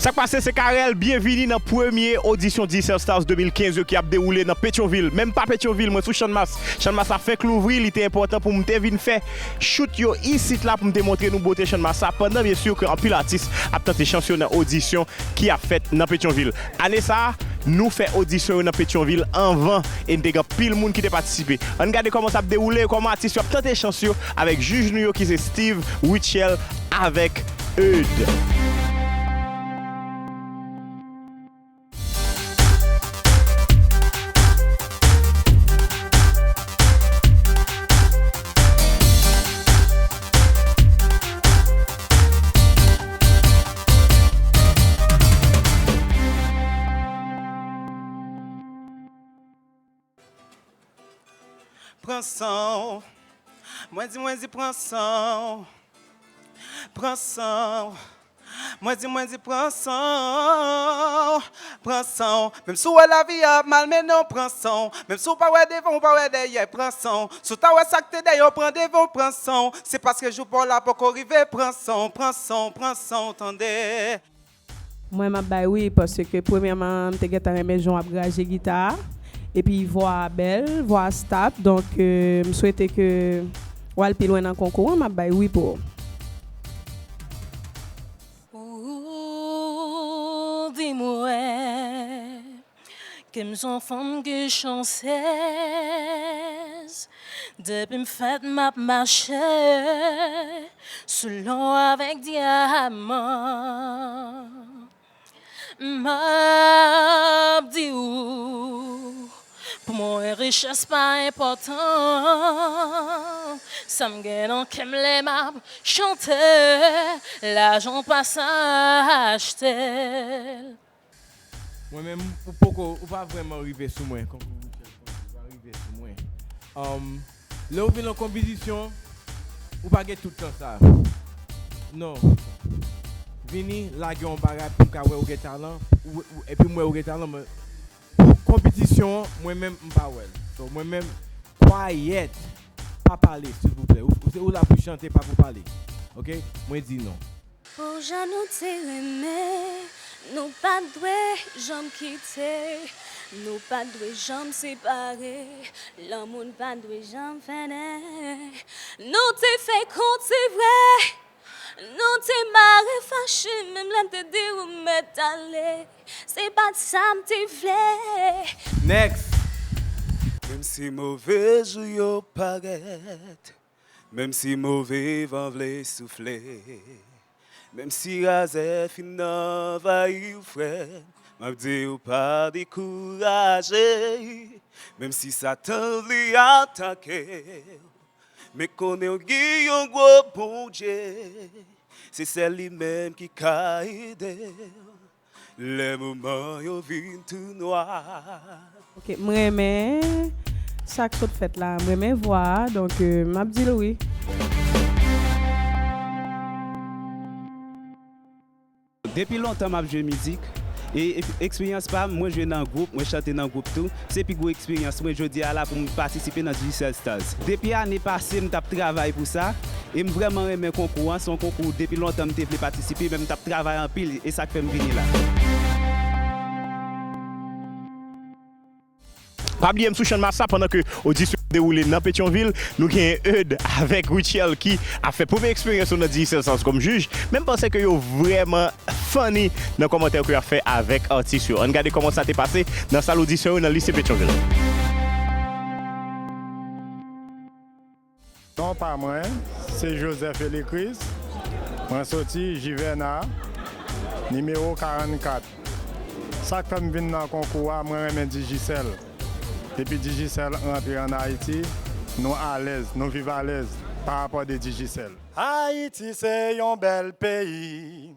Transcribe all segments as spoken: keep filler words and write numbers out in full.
Sa k pase, se Carel. Byenvini nan premye odisyon Digicel Stars de mil kenz yo ki ap dewoule nan Petyonvil. Men m pa Petyonvil, mwen sou Channmas. Channmas la fenk louvri, li te enpòtan pou m te vin fè shoot yo isit la pou m te montre nou bote Channmas la, pandan byen si ke anpil atis ap tante chans yo nan odisyon ki ap fèt nan Petyonvil. Ane sa a, nou fè odisyon yo nan Petyonvil anvan e n te gen anpil moun ki te patisipe. Ann gade kòman sa ap dewoule, kòman atis yo ap tante chans yo avèk jij nou yo ki se Steve, Rutshelle avèk Eude. Pran san w. Mwen di, mwen di, pran san w. Pran san w. Mwen di, mwen di, pran san w. Pran san w. Menm si w wè lavi a ap malmennen w, pran san w. Menm si w pa wè devan, w pa wè dèyè, pran san w. Si w ta wè sa k te dèyè w pran devan w, pran san w. Se paske jou pa w la poko rive, pran san w, pran san w, pran san w, tande. Mwen, m ap bay wi, paske premyèman, m te gentan renmen jan w ap graje gita a, epi vwa a bèl, vwa a stap, donk, euh, m swete ke w al pi lwen nan konkou an, m ap bay wi pou ou. Ou di mwen ke m se yon fanm ki chansez. Depi m fèt m ap mache sou lò avèk dyaman. M ap di ou, pou mwen richès pa enpòtan. Sa m gen nan kè m lè m ap chante, lajan pa sa achte l. Mwen menm, ou poko, ou pa vrèman rive sou mwen, konkou Rutshelle, ou pa rive sou mwen. Um, lè ou vin nan konpetisyon, ou pa gen tout tan sa. Non. Vini, lage yon bagay pou m ka wè ou gen talan, ou, ou, epi m wè ou gen talan, men pou konpetisyon an, mwen menm, m pa wè l. So, mwen menm, kwayèt, pa pale, silvouplè. Ou, ou, ou la pou chante, pa pou pale. Oke? Mwen di non. Pou jan nou te renmen, nou pa t dwe janm kite, nou pa t dwe janm separe, lanmou n pa t dwe janm fennen. Nou te fè kont, se vre, nou te mare fache, menm lè m te di ou mèt ale, se pa t sa m te vle. Next. Menm si move jou yo parèt, menm si move van vle soufle, menm si razè fin anvayi w, frè m, m ap di w pa dekouraje. Menm si Satan vle atake w, men konnen w gen yon gwo Bondye, se sèl li menm ki ka ede w. Lè moman yo vin tou nwa. Ok, m renmen sa k sot fèt la, m renmen vwa a, donk, euh, m ap di l wi. Depi lontan m ap jwe mizik, e, e eksperyans pa m, mwen jwe nan gwoup, mwen chante nan gwoup tou. Se pi gwo eksperyans mwen jodi a la pou m patisipe nan Digicel Stars. Depi ane pase, m t ap travay pou sa, e m vrèman renmen konkou an. Se yon konkou depi lontan m te vle patisipe, men m t ap travay anpil, e sa k fè m vini la. Pa bliye m sou Channmas la, pandan ke odisyon ap dewoule nan Petyonvil, nou genyen Eude avèk Rutshelle ki ap fè premye eksperyans yo nan Digicel Stars kòm jij, men m panse ke yo vrèman funny nan kòmantè ke y ap fè avèk atis yo. Ann gade kòman sa te pase nan sal odisyon yo nan lise Petyonvil. Non pa mwen, se Joseph Elicris. Mwen soti Jivèna, nimewo karannkat. Sa k fè m vin nan konkou a, mwen renmen Digicel. Depi Digicel rantre ann Ayiti, nou alèz, nou viv alèz pa rapò de Digicel. Ayiti se yon bèl peyi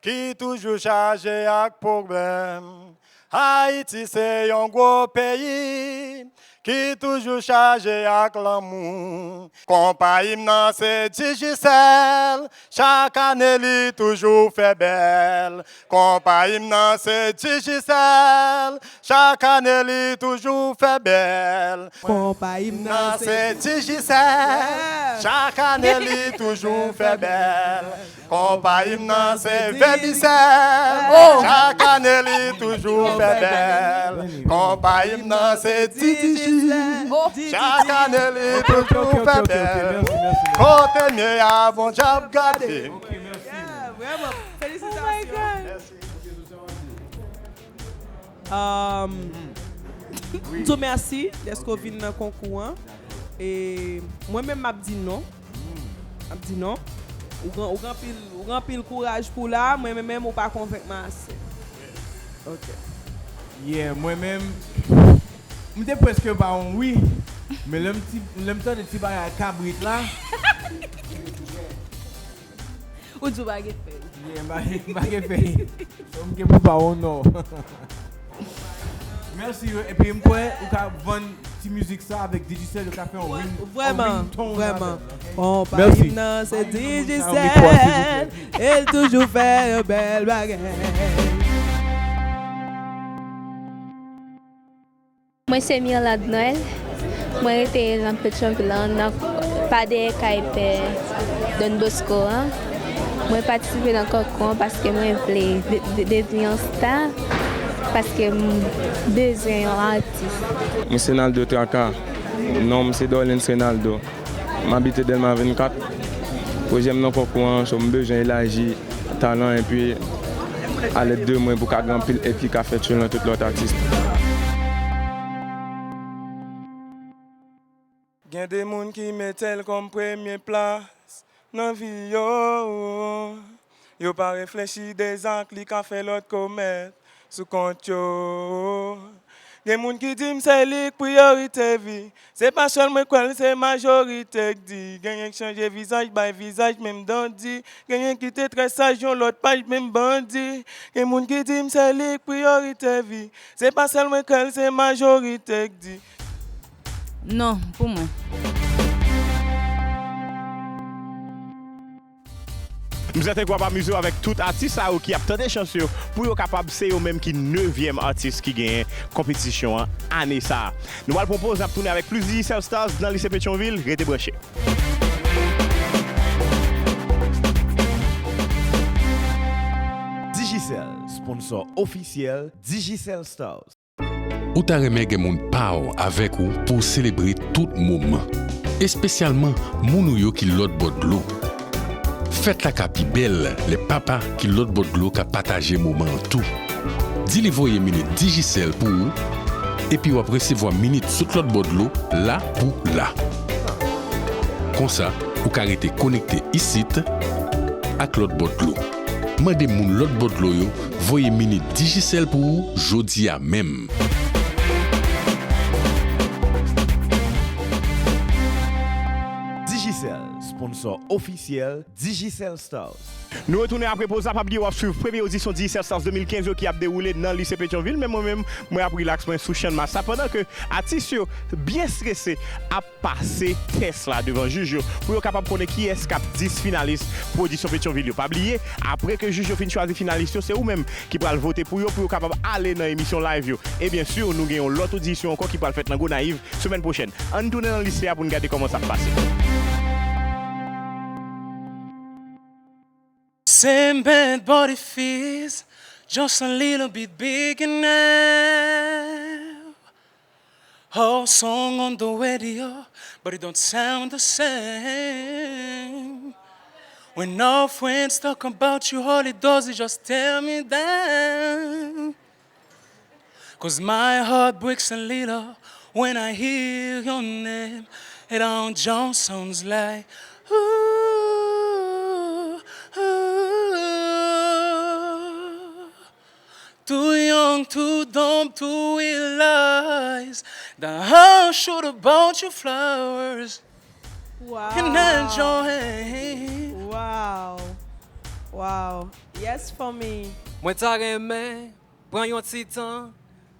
ki toujou chaje ak pwoblèm. Ayiti se yon gwo peyi Ki toujou chaje ak lanmou. Konpayi m nan se Digicel, chak ane li toujou fè bèl. Konpayi m nan se Digicel, chak ane li toujou fè bèl. Konpayi m nan se Digicel, chak ane li toujou fè bèl. Konpayi m nan se Vèmisèl. Oh! Chak ane li toujou fè bèl. Konpayi m nan se T D G. Oh! Chak ane li toujou fè bèl. Kote m ye a, Bondye ap gade. Yeah, vrèman. Felisitasyon. Um, m di w mèsi dèske w vin nan konkou an. E mwen menm, m ap di non. M ap di non. Ou gen, ou gen anpil, ou gen anpil kouraj pou w la, mwen menm, ou pa konvenk mwen ase. Ok. Yeah, mwen menm, m te prèske ba w yon wi, men lè m ti, lè m tande ti bagay kabrit la, Ou di w pa gen fèy. Yeah, m pa, m pa gen fèy. So, m gen pou ba w non. Mèsi, epi m kwè ou ka vann ti mizik sa avèk Digicel, yo ka fè yon ring, yon Vrèman, ringtone vrèman. avè l, ok? Konpayi m nan se Digicel, e l toujou fè yon bèl bagay. Mwen se Mirlande Noël. Mwen rete nan Petyonvil an, nan pa dèyè kay pè Don Bosco an. Mwen patisipe nan konkou an paske mwen vle de- de- devni yon sta, paske m bezwen yon atis. Mwen se Naldo Traka. Non m se Dorlens Renaldo. M abite Dèlma vennkat. Pwojè m nan konkou an, so m bezwen elaji talan epi alèd de mwen pou ka gen anpil èd ki ka fèt selon tout lòt atis. Gen de moun ki mete l kòm premye plas nan vi yo. Yo pa reflechi de zak li ka fè lòt komèt sou kont yo. Gen moun ki di m se li k priyorite vi. Se pa sèl mwen k kwè l, se majorite k di. Genyen k chanje vizaj, bay vizaj menm dandi. Genyen ki te trè saj yon lòt paj menm bandi. Gen moun ki di m se li k priyorite vi. Se pa sèl mwen k kwè l, se majorite k di. Non, pou mwen. M sèten ke w ap amize w avèk tout atis sa yo ki ap tante chans yo pou yo kapab se yo menm ki nevyèm atis ki genyen konpetisyon an ane sa a. Nou pral pran yon poz, n ap tounen avèk plis Digicel Stars nan lise Petyonvil. Rete branche. Digicel, sponsor ofisyèl Digicel Stars. Ou ta renmen gen moun pa w avèk ou pou w selebre tout moman, espesyalman moun ou yo ki lòt bò dlo. Fèt la ka pi bèl lè papa ki lòt bò dlo ka pataje moman an tou. Di li voye minit Digicel pou ou, epi w ap resevwa minit sot lòt bò dlo la pou la. Konsa, ou ka rete konekte isit ak lòt bò dlo. Mande moun lòt bò dlo yo voye minit Digicel pou ou jodi a menm. Digicel, sponsor ofisyèl Digicel Stars. Nou retounen apre poz la. Pa bliye w ap swiv premye odisyon Digicel Stars de mil kenz yo ki ap dewoule nan lise Petyonvil. Men mwen menm, mwen ap rilaks mwen sou channmas la pandan ke atis yo byen strese ap pase tès la devan jij yo pou yo kapab konnen kiyès k ap dis finalis pou odisyon Petyonvil yo. Pa bliye, apre ke jij yo fin chwazi finalis yo, se ou menm ki pral vote pou yo, pou yo kapab ale nan emisyon live yo. E byen si, nou gen yon lòt odisyon ankò ki pral fèt nan Gonayiv semèn pwochèn. Ann tounen nan lise a pou n gade kòman sa ap pase. Same bad body feels, just a little bit bigger now. Whole song on the radio, but it don't sound the same. When our friends talk about you, all it does is just tear me down. Cause my heart breaks a little when I hear your name. It all just sounds like ooh, ooh. Too young, too dumb to realize that I should have bought you flowers and held your hand. Wow. Wow. Yes for me. Mwen ta renmen pran yon ti tan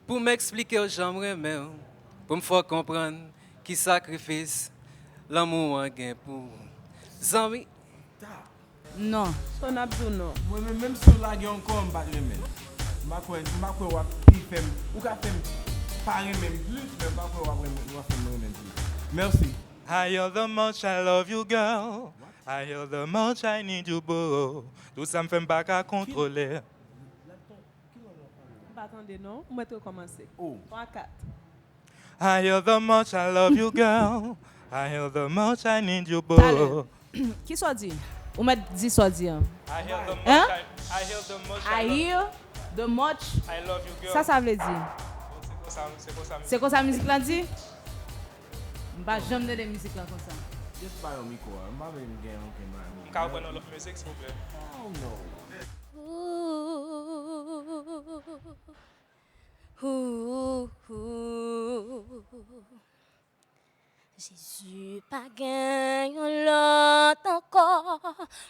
pou m eksplike w jan m renmen w. Pou m fè w konprann ki sakrifis lanmou an gen pou ou. Zanmi. Non. So n ap di w non. Mwen menm, menm si w lage ankò, m pa t renmen l. M pa kwè, m pa kwè w ap pi fè m, ou ka fè m pa renmen m plis, men m pa kwè w ap renmen, w ap fè m renmen l plis. Mèsi. Higher the much I love you, girl. Higher the much I need you, boo. Tout sa m fè m pa ka kontwole. M pa tande non. Ou mèt rekòmanse. Oh. Twa, kat. Higher the much I love you, girl. Higher the much I need you, Talè. boo. Ki sa w di? Ou mèt di sa w di an. I hear the much Hein? I, I hear the much I I love, hear the much. I love you, girl. Sa sa vle di? Bon, se konsa, se konsa. Se konsa mizik lan di? M pa janm tande mizik lan konsa. Just ba yo mikwo a. M pa vle m gen okenn bagay. M ka reprann yon lòt mizik, silvouplè? Hell no. Ooh, ooh, ooh. Jezi, pa gen yon lòt ankò,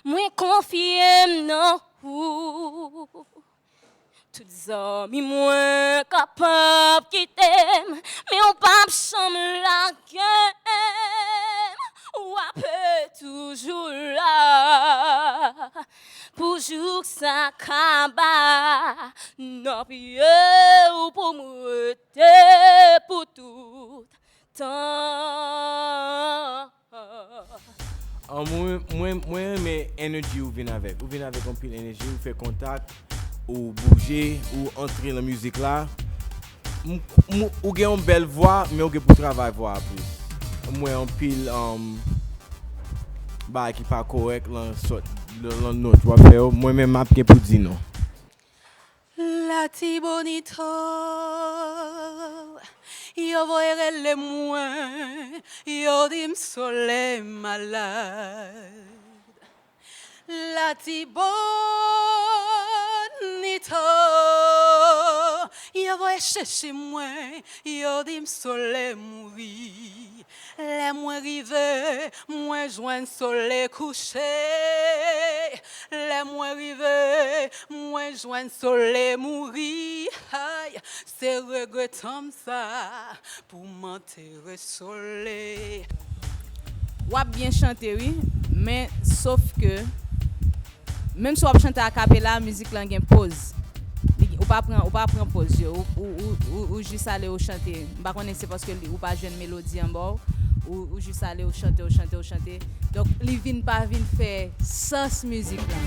mwen konfye m nan ou. Tout zanmi mwen kapab kite m, men w p ap janm lage m. W ape toujou la pou jouk sa kaba. Nan pye w pou m rete pou tout tan. An, mwen, mwen, mwen renmen energy ou vin avèk. Ou vin avèk anpil energy, ou fè kontak, ou bouje, ou antre nan mizik la. M, m, ou gen yon bèl vwa, men ou gen pou travay vwa a plis. M wè anpil um, bagay ki pa kòrèk lan sòt, lan, lan nòt w ap fè yo. Mwen menm m ap gen pou di non. Latibonito, yo voye rele mwen, yo di m sole malad. Latibonito, yo voye chèche mwen, yo di m sole mouri. Lè mwen rive, mwen jwenn sole kouche. Lè mwen rive, mwen jwenn sole mouri. Ay, se regretan m sa pou m antere sole. W ap byen chante wi, men sof ke menm si w ap chante akapela, mizik lan gen poz. Li, ou pa pran, ou pa pran poz yo, ou, ou, ou, ou, ou jis ale ou chante. M pa konnen se paske li, ou pa jwenn melodi anba w, ou, ou jis ale ou chante, ou chante, ou chante. Donk li vin pa vin fè sans mizik lan.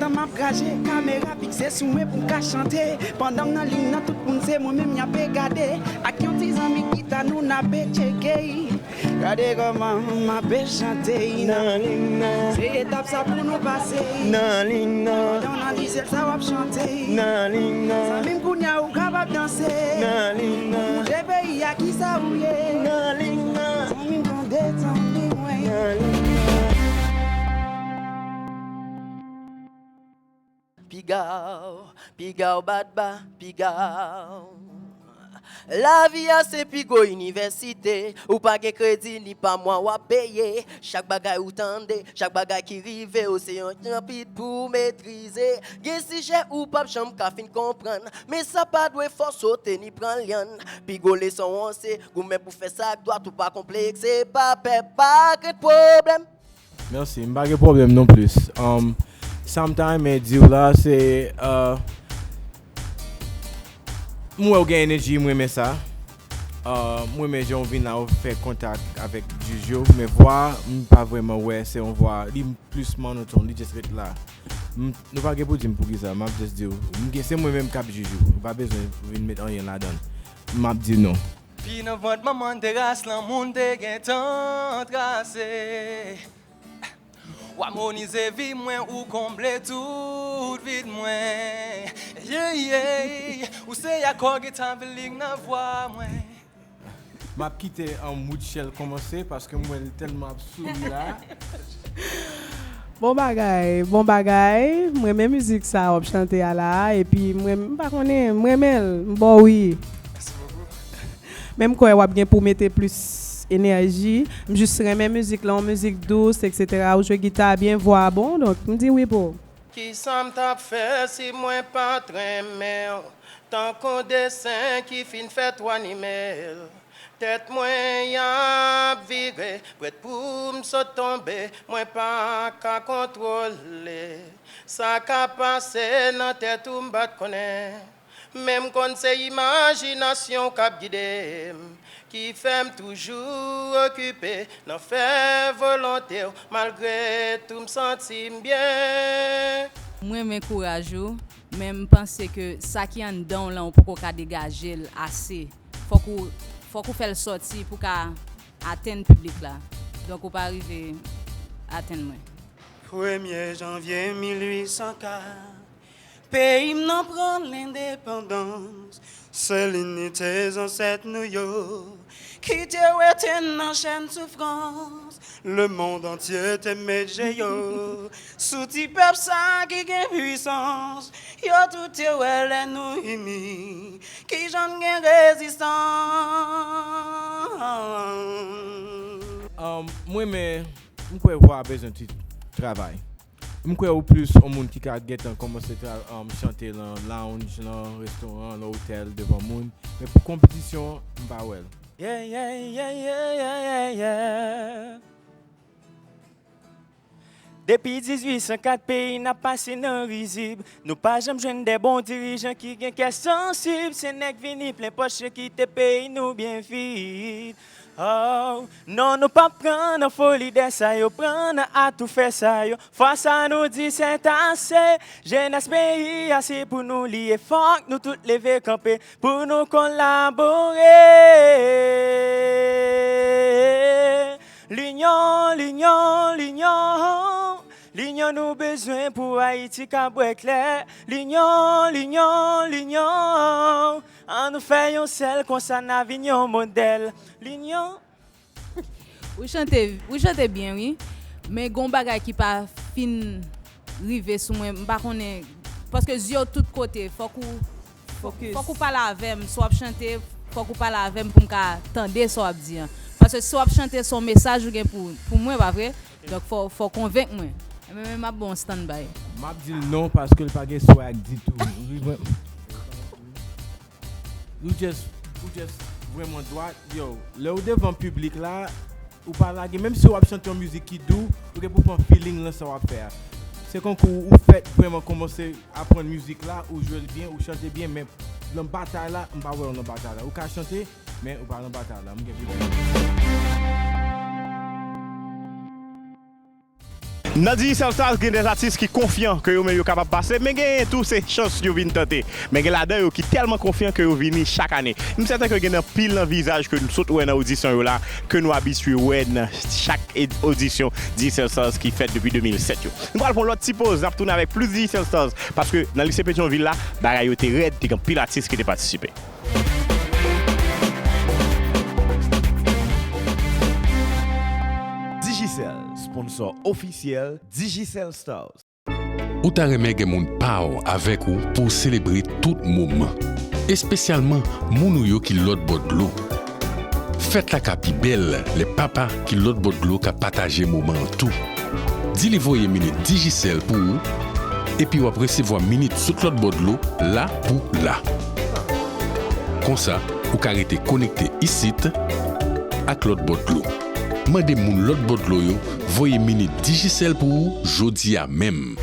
Pandan m ap graje, kamera fikse sou mwen pou m ka chante. Pandan m nan liy nan, tout moun se mwen menm y ape gade. Ak yon ti zanmi gita nou n ape tcheke. Gade kòman m ape chante nan liy nan. Se etap sa pou nou pase nan liy nan. Pandan w nan dizyèm sa w ap chante nan liy nan. Zanmi m, kounye a ou kapab danse nan liy nan. Pou moute peyi a kisa ou ye nan liy nan. Zanmi m, tande, tande mwen nan liy nan. Piga w, piga w bat ba, piga w. Lavi a se pi gwo inivèsite. Ou pa gen kredi ni pa mwa w ap peye. Chak bagay ou tande, chak bagay ki rive w, se yon chanpit pou w metrize. Gen sijè ou p ap janm ka fin konprann, men sa pa dwe fòse w te ni pran lyann. Pi gwo leson an se goumen pou fè sa k dwat, ou pa konplekse, pa pè, pa krent pwoblèm. Mèsi, m pa gen pwoblèm non plis. Um, sa m ta renmen di w la, se, uh, m wè w gen enèji, m renmen sa. Uh, m renmen jan w vin la, w fè kontak avèk jij yo, men vwa a, m pa vrèman wè se yon vwa, li plis monoton, li just ret la. M, nou pa gen pou di m poukisa, m ap just di w, m gen, se mwen menm k ap jij ou, ou pa bezwen vin met anyen ladan l. M ap di non. Pi nan vant manman n te ras lanmou n te gentan trase. W amonize vi mwen, ou konble tout vid mwen. Yeah, yeah. Ou se akò gita vilig nan vwa mwen. M ap kite an Woodshell kòmanse paske m wè l tèlman ap souri la. Bon bagay, bon bagay. M renmen mizik sa w ap chante a la a, epi m renmen, m pa konnen, m renmen l, m ba w wi. Men m kwè w ap gen pou w mete plis enèji. M jis renmen mizik la, yon mizik dous, etsetera. Ou jwe gita byen, vwa bon, donk m di wi pou ou. Kisa m t ap fè si mwen pa t renmen w? Tankou desen ki fin fèt w anime l. Tèt mwen ap vire, prèt pou m sot tonbe, mwen pa ka kontwole. Sa k ap pase nan tèt ou m pa t konnen. Men m konn se imajinasyon w k ap gide m, ki fè m toujou okipe nan fè volonte w, malgre tou m santi m byen. M renmen kouraj ou, men m panse ke sa ki anndan w lan, ou poko ka degaje l ase. Fòk ou, fòk ou fè l sòti pou w ka atenn piblik la. Donk, ou pa rive atenn mwen. Premye janvye mil uit san kat, peyi m nan pran lendepandans. Se linite zansèt nou yo ki te wete n nan chèn soufrans. Lemonn antye te met je yo sou ti pèp sa ki gen pwisans. Yo tout te wè lè nou ini, kijan n gen rezistans. Um, mwen, men, m kwè vwa a bezwen ti travay. M kwè ou plis yon moun ki ka gentan kòmanse tra- um, chante nan lounge, nan restoran, nan otèl, devan moun. Men pou konpetisyon, m pa wè l. Yeah, yeah, yeah, yeah, yeah, yeah, yeah. Depi dizuit san kat, peyi n ap pase nan rizib. Nou pa janm jwenn de bon dirijan ki gen kè sansib. Se nèg vini plen pòch yo kite peyi nou byen vid. Oh, non, nou p ap pran nan foli de sa yo pran, nan atoufè sa yo. Fwa sa nou di sètase. Jenès peyi a se pou nou li ye. Fòk nou tout leve kanpe pou nou kolabore. Linyon, linyon, linyon. Linyon nou bezwen pou Ayiti ka bwè klè. Linyon, linyon, linyon. Ann nou fè yon sèl, konsa n a vin yon modèl. Linyon. Ou chante, ou chante byen, wi. Men gon bagay ki pa fin rive sou mwen. M pa konnen, paske zye w tout kote. Fòk ou, fòk ou pale avè m. Si w ap chante, fòk ou pale avè m pou m ka tande sa w ap di an. Paske si w ap chante, se yon mesaj ou gen pou, pou mwen, pa vre? Donk, fò, fò w konvenk mwen. Mwen menm, m ap ba w yon standby. M ap di l non, paske l pa gen swag ditou. Ou just, ou just vrèman dwat. Yo, lè w devan piblik la, ou pa lage. Menm si w ap chante yon mizik ki dou, ou gen pou pran feeling nan sa w ap fè a. Se konkou ou fèt vrèman kòmanse aprann mizik la, ou jwe l byen, ou chante byen, men nan batay la, m pa wè w nan batay la. Ou ka chante, men ou pa nan batay la. M gen pou di. Nan Digicel Stars, gen de atis ki konfyan ke yo menm yo kapab pase, men genyen tou se chans yo vin tante. Men gen ladan yo ki tèlman konfyan ke yo vini chak ane. M sèten ke gen anpil nan vizaj ke nou sot wè nan odisyon yo la, ke nou abitye wè nan chak ed- odisyon Digicel Stars ki fèt depi de mil sèt yo. Nou pral pran lòt ti poz, n ap tounen avèk plis Digicel Stars, paske nan lise Petyonvil la, bagay yo te rèd, te gen anpil atis ki te patisipe. Digicel, sponsor ofisyèl Digicel Stars. Ou ta renmen gen moun pa w avèk ou pou w selebre tout moman, espesyalman moun ou yo ki lòt bò dlo. Fèt la ka pi bèl lè papa ki lòt bò dlo ka pataje moman an tou. Di li voye minit Digicel pou ou, epi w ap resevwa minit sot lòt bò dlo la pou la. Konsa, ou ka rete konekte isit ak lòt bò dlo. Mande moun lòt bò dlo yo voye minit Digicel pou ou jodi a menm.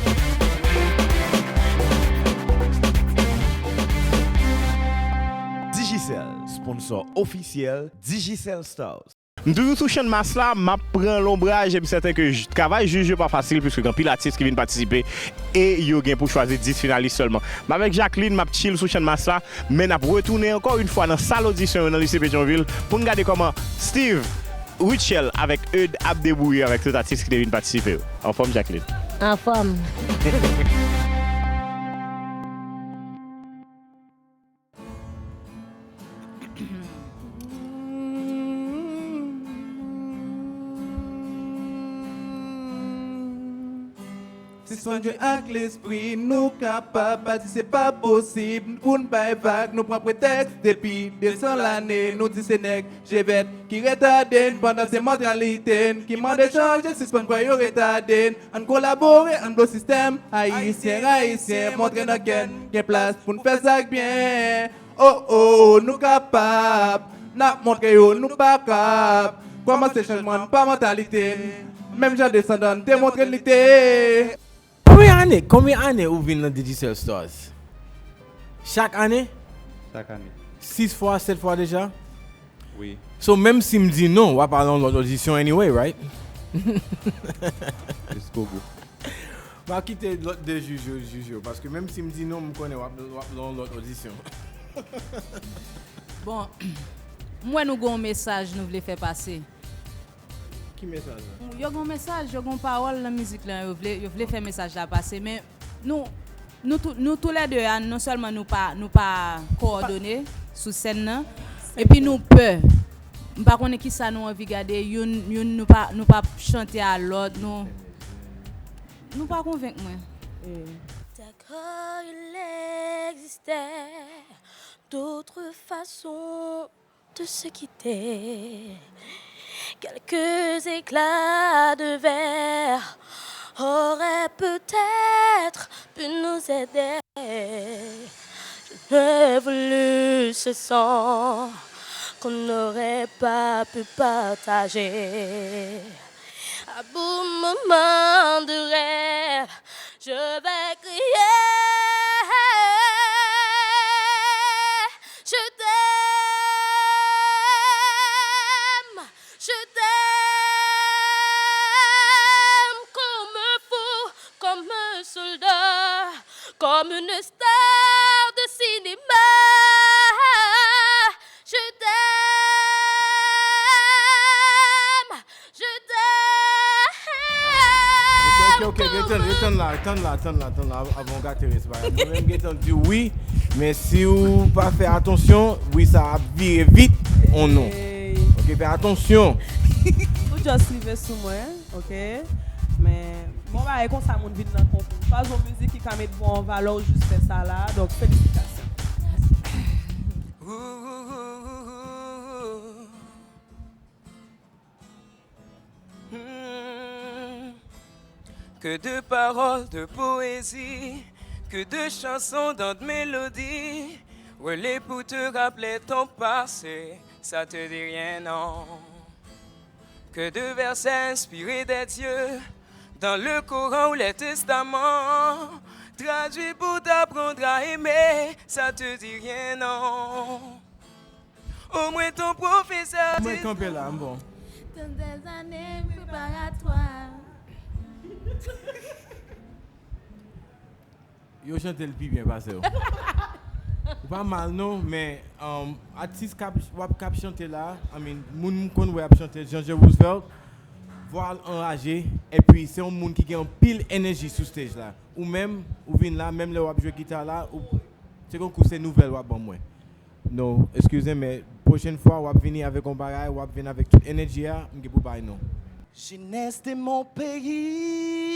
Digicel, sponsor ofisyèl Digicel Stars. M toujou sou Channmas la, m ap pran lonbraj e m sèten ke j- travay jij yo pa fasil, piske gen anpil atis ki vin patisipe e yo gen pou chwazi dis finalis sèlman. M avèk Jacqueline, m ap chill sou Channmas la, men n ap retounen ankò yon fwa nan sal odisyon yo nan lise Petyonvil pou n gade kòman Steve, Rutshelle avèk Eude ap debouye avèk tout atis ki te vin patisipe yo. Anfòm, Jacqueline? Anfòm. Sispann jwe ak lespri, nou kapab pa di se pa posib pou n bay vag, nou pran pretèks depi de san lane, nou di se nèg je vèt ki retade n, pandan se mantalite n ki mande chanje, sispann kwè yo retade n. Ann kolabore, ann blo sistèm ayisyen, ayisyen, montre nan kè n gen plas pou n fè sa k byen. Oh, oh, nou kapab, n ap montre yo nou pa kab. Kòmanse chanjman pa mantalite n, menm jan desandan n te montre n li te. Konbyen ane, konbyen ane ou vin nan Digicel Stars? Chak ane? Chak ane. Sis fwa, sèt fwa deja? Wi. So, menm si m di non, w ap al nan lòt odisyon anyway, right? Jiskobou. M a kite lòt de jij yo, jij yo, paske menm si m di non, m konnen w ap, w ap nan lòt odisyon. Bon, m wè nou gen yon mesaj nou vle fè pase. Ki mesaj la? Yo gen yon mesaj, yo gen yon pawòl nan mizik la, yo vle, yo vle fè mesaj la pase, men nou, nou tou, nou toulède a, non sèlman nou pa, nou pa kowòdone sou sèn nan, epi nou pè. M pa konnen kisa nou anvi gade, youn, youn nou pa, nou pa chante a lòt, nou, nou pa konvenk mwen. D'accord, il existait d'autres façons de se quitter. Quelques éclats de verre auraient peut-être pu nous aider. Je n'ai voulu ce sang qu'on n'aurait pas pu partager. À bout moment de rêve, je vais crier. Je t'aime, je t'aime comme un fou, comme un soldat, comme une star de cinéma. Je t'aime, je t'aime. Ok, ok, ok, gentan, gentan la, tann la, tann la, tann la, avan w gate rès bagay. Mwen menm gentan di wi, men si w pa fè atansyon, wi sa ap vire vit on non. Hey. Ok, fè atansyon. Ou just rive sou mwen, ok? Men, bon bagay konsa moun vin nan konkou. Chwazi yon mizik ki ka met bon an valè, ou jis fè sa la, donk felisitasyon. Hmm. Que de paroles, de poésie, que de chansons, dans de mélodies. Relais pour te rappeler ton passé, ça te dit rien, non. Que de versets inspirés des dieux, dans le Coran ou les testaments, traduits pour t'apprendre à aimer, ça te dit rien, non. Au moins ton professeur. Mwen kanpe la, m bon. Dans des années préparatoires. Yo chante l pi byen pase w. Ou pa mal non, men, um, atis k ap, w ap, k ap chante la, I mean, moun m konn wè ap chante, Jean Jean Roosevelt, vwa l anraje, epi se yon moun ki gen anpil enèji sou stage la. Ou menm, ou vin la, menm lè w ap jwe gita la, ou, se konkou se nouvèl w ap ban mwen. No, eskize, men pwochèn fwa w ap vini avèk yon bagay, w ap vin avèk tout enèji a, m gen pou bay non. Jeunesse de mon pays,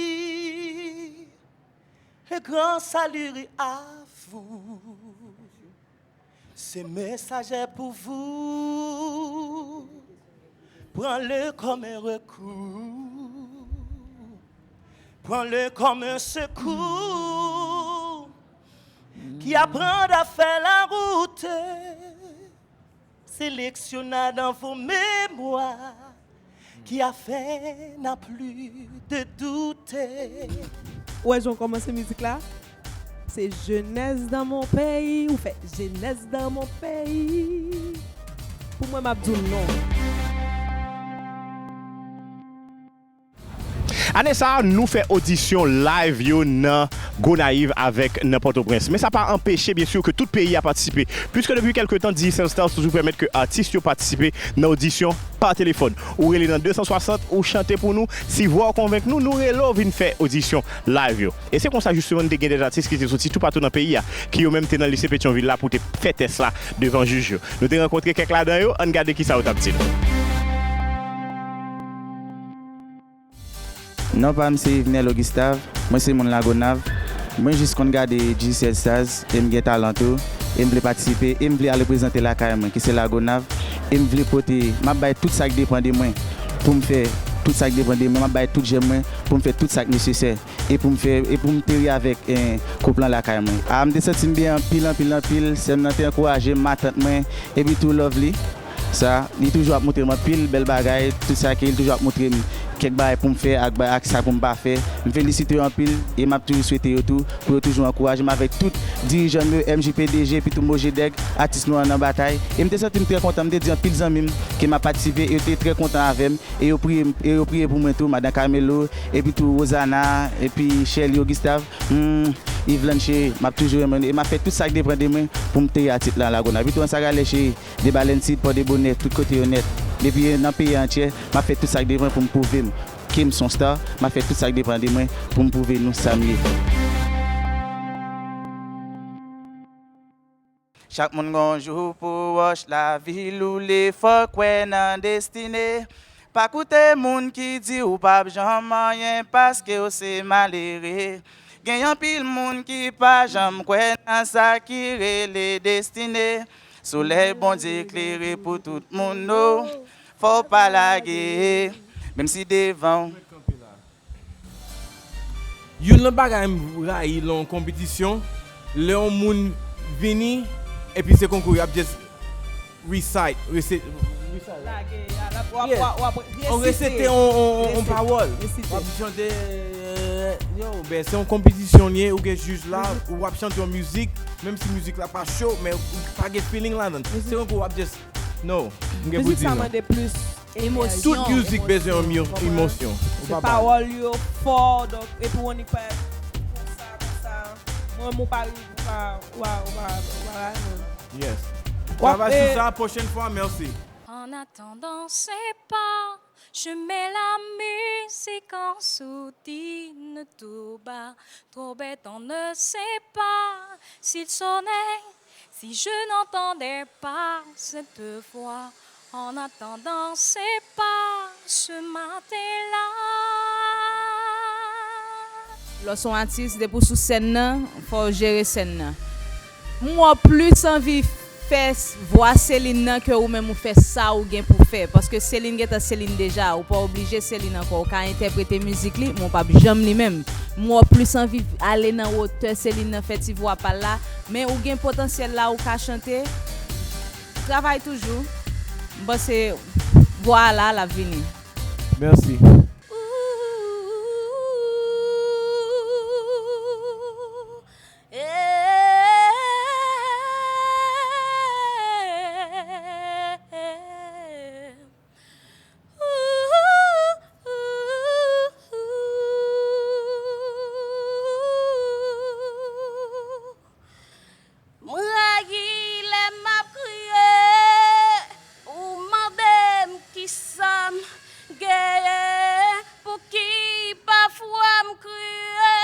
un grand salut à vous. Ce message est pour vous. Prends-le comme un recours. Prends-le comme un secours qui apprend à faire la route. Sélectionnez dans vos mémoires qui afin n'a plus de doute. Ou wè jan w kòmanse mizik la? Se jeunesse dans mon pays, ou fè jeunesse dans mon pays. Pou mwen, m ap di w non. Ane sa a, nou fè odisyon live yo nan Gonayiv avèk nan Pòtoprens. Men sa pa anpeche, byen si, ke tout peyi a patisipe. Piske depi kèlke tan, Digicel Stars toujou pèmèt ke atis yo patisipe nan odisyon pa telefòn. Ou rele nan de san swasant, ou chante pou nou. Si vwa w konvenk nou, nou rele w vin fè odisyon live yo. E se konsa, jisteman, nou te gen de atis ki te soti toupatou nan peyi a, ki yo menm te nan lise Petyonvil la pou te fè tès la devan jij yo. Nou te rankontre kèk ladan yo, ann gade kisa yo t ap di nou. Non pa m se Yvenel Augustave, mwen se moun Lagonav. Mwen jis konn gade Digicel Stars e m gen talan tou, e m vle patisipe, e m vle al reprezante lakay mwen ki se Lagonav, e m vle pote, m ap bay tout sa k depann de mwen pou m fè tout sa k depann de mwen, m ap bay tout jèm mwen pou m fè tout sa k nesesè e pou m fè, e pou m teri avèk, eh, koup lan lakay mwen. A, m te santi m byen anpil, anpil, anpil. Sè m nan te ankouraje m, matant mwen, epi tou Lovely. Sa, li toujou ap montre m anpil bèl bagay, tout sa ke li toujou ap montre m kèk bagay pou m fè ak, ak sa pou m pa fè. M felisite yo anpil e m ap toujou swete yo tou pou yo toujou ankouraje m avèk tout dirijan m yo, M J P D G, epi tou Mojedèg, atis nou an nan batay. E m te santi m trè kontan, m te di anpil zanmi m ke m ap patisipe, yo te trè kontan avè m. E yo priye, e yo priye pou mwen tou, Madan Carmelo, epi tou Rosana, epi Sherly Augustave, hmm, Yvlanne cheri, m ap toujou renmen nou, e m ap fè tout sa k depann de mwen pou m teri atis lan Lagonav. Epi tou Anse à Galets cheri, Debalen Sid, Port de Bonheur, tout kote yo nèt. Depi nan peyi a antyè, m ap fè tout sa k depann pou m pwouve m ke m se yon star, m ap fè tout sa k depann de mwen pou m pwouve nou sa m ye. Chak moun gon jou pou wòch, lavi loule, fò kwè nan destine. Pa koute moun ki di w p ap janm anyen paske w se malere. Gen anpil moun ki pa janm kwè nan sa ki rele destine. Solèy Bondye klere pou tout moun, no. Fò w pa lage, menm si devan w Youn nan bagay m rayi lè yon konpetisyon, lè yon moun vini, epi se konkou, y ap just recite, rese-, recite, right? Lage, w ap, w ap, Yeah. w ap, w ap On resite, resite yon, yon, yon, yon resite, pawòl. Resite. W ap chante, yo, ben, se yon konpetisyon l ye, ou gen jij la, Mhm. ou ap chante yon mizik, menm si mizik la pa cho, men ou pa gen feeling ladan l. Mhm. Se konkou, w ap just, no, m gen pou Mizik di sa non. Mande plis Emosyon. Tout music bezwen yon emosyon. Ou pa bay. Pawòl yo fò, donk, epi w annik pa konsa, konsa. Mwen, mwen pa rive, ou pa, ou pa, ou pa, ou pa bay mwen. Yes. W ap, Travay sou eh, sa, pwochèn fwa, mèsi. En attendant, c'est pas, je mets la musique en sourdine tout bas. Trop bête, on ne sait pas si le soleil Si je n'entendais pas cette voix, en attendant, c'est pas ce matin-là. Lè w se yon atis, depi w sou sèn nan, fò w jere sèn nan. M wè w plis anvi fè s-, vwa Celine nan ke ou menm ou fè sa ou gen pou fè. Paske Celine gentan Celine deja, ou pa oblije Celine ankò. Ou ka entèprete mizik li, men w p ap janm li menm. M wè w plis anvi ale nan wotè Celine nan, fè ti vwa pa l la. Men ou gen potansyèl la, ou ka chante. Travay toujou. M panse vwa a la, l ap vini. Mèsi. M rayi lè m ap kriye, ou mande m kisa m genyen, pouki pafwa m kriye,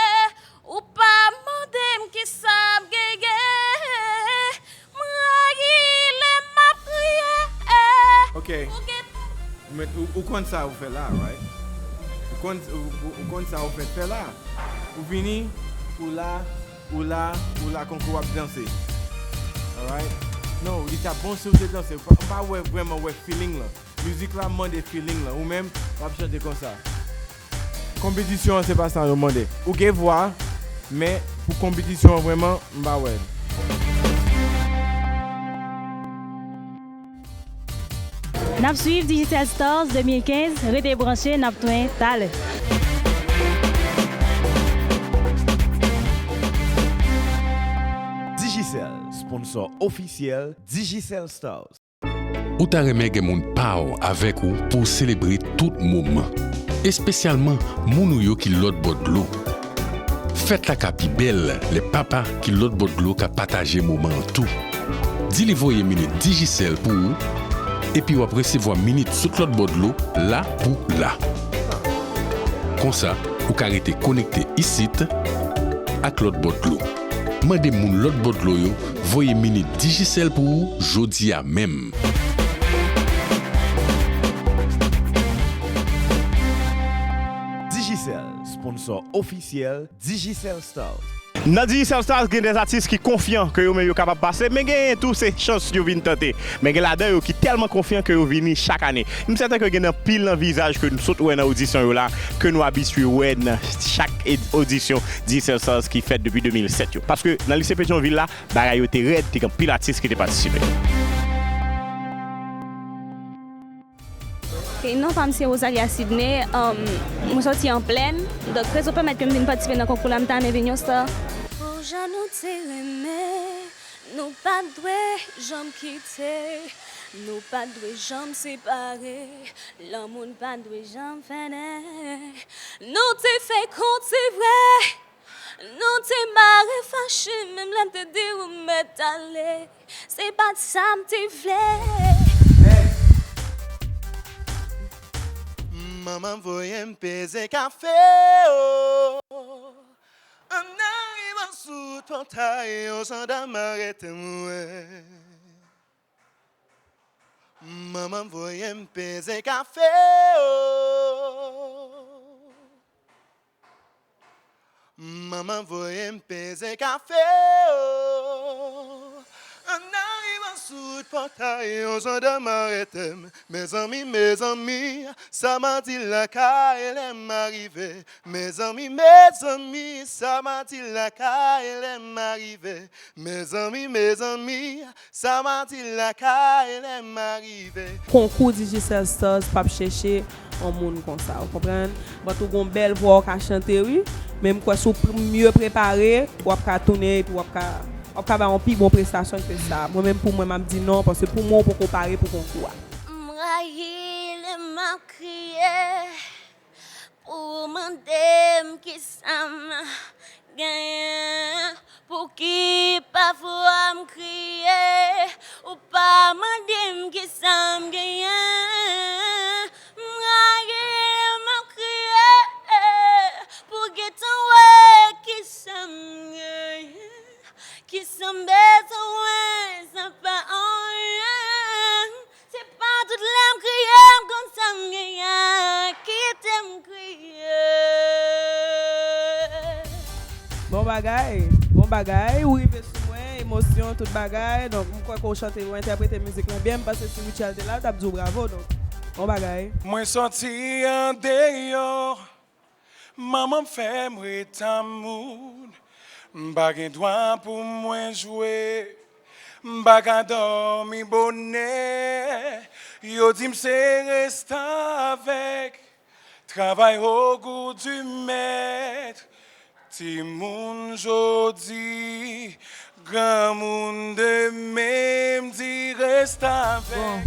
ou pa mande m kisa m genyen, m rayi lè m ap kriye. Ok. Ou gen Men ou, ou konn sa ou fè la, right? Ou konn, ou, ou, ou konn sa ou fèt fè la. Ou vini, ou la, ou la, ou la konkou w ap danse. Alright? Non, li t ap bon si w te danse. M pa, m pa wè vrèman wè feeling lan. Mizik la mande feeling lan. Ou menm, w ap chante konsa. Konpetisyon an, se pa sa yo mande. Ou gen vwa, men pou konpetisyon an vrèman, m pa wè l. N ap swiv Digicel Stars de mil kenz, rete branche, n ap tounen talè. Digicel, sponsor ofisyèl Digicel Stars. Ou ta renmen gen moun pa w avèk ou pou w selebre tout moman, espesyalman moun ou yo ki lòt bò dlo. Fèt la ka pi bèl lè papa ki lòt bò dlo ka pataje moman an tou. Di li voye minit Digicel pou ou, epi w ap resevwa minit sot lòt bò dlo la pou la. Konsa, ou ka rete konekte isit ak lòt bò dlo. Mande moun lòt bò dlo yo voye minit Digicel pou ou jodi a menm. Digicel, Store ofisyèl Digicel Stars. Nan Digicel Stars, gen de atis ki konfyan ke yo menm yo kapab pase, men genyen tou se chans yo vin tante. Men gen ladan yo ki tèlman konfyan ke yo vini chak ane. M sèten ke gen anpil nan vizaj ke nou sot wè nan odisyon yo la, ke nou abitye wè nan chak ed-, odisyon Digicel Stars ki fèt depi de mil sèt yo. Paske nan lise Petyonvil la, bagay yo te rèd, te gen anpil atis ki te patisipe. Ok, non pa m se Rosalia Sidney, um, mwen soti an Plèn, donk rezon pèmèt ke m vin patisipe nan konkou la, m ta renmen vin yon star. Pou jan nou te renmen, nou pa t dwe janm kite, nou pa t dwe janm separe, lanmou n pa t dwe janm fènen. Nou te fè konti vre, nou te mare fache, menm lè m te di ou mèt ale. Se pa t sa m te vle. Manman voye m peze kafe, o. An arivan sou pòtay, yon jandam arete mwen. Manman voye m peze kafe, o. Manman voye m peze kafe, o. An arivan sou pòtay, yon jandam arete m. Mezanmi, mezanmi, sa m a di lakay lè m a rive. Mezanmi, mezanmi, sa m a di lakay lè m a rive. Mezanmi, mezanmi, sa m a di lakay lè m a rive. Konkou Digicel Stars p ap chèche yon moun konsa, ou konprann? But ou gon bèl vwa, ou ka chante, wi. Men m kwè si w pr-, mye prepare, w ap ka tounen epi w ap ka, w ap ka bay yon pi bon prestasyon ke sa. Mwen menm, pou mwen, m ap di non, paske pou mwen, ou poko pare pou konkou a. M rayi lè m ap kriye. Pou mande m kisa m genyen, pouki pafwa m kriye, ou pa mande m kisa m genyen. M rayi m ap kriye, pou gentan wè kisa m genyen, kisa m bezwen, sa pa anyen. Se pa tout lè m kriye, m konn sa m genyen, kite m kriye. Bon bagay, bon bagay, ou rive sou mwen, emosyon, tout bagay. Donk, m kwè ke w chante, ou entèprete mizik lan byen. M panse si Rutshelle te la, l t ap di w bravo. Donk, bon bagay. Mwen sòti andeyò. Manman m fè m ret a moun. M pa gen dwa pou mwen jwe. M pa ka dòmi bonè. Yo di m se restavèk. Travay au goût du maître. Timoun jodi, granmoun demen, m di restavèk.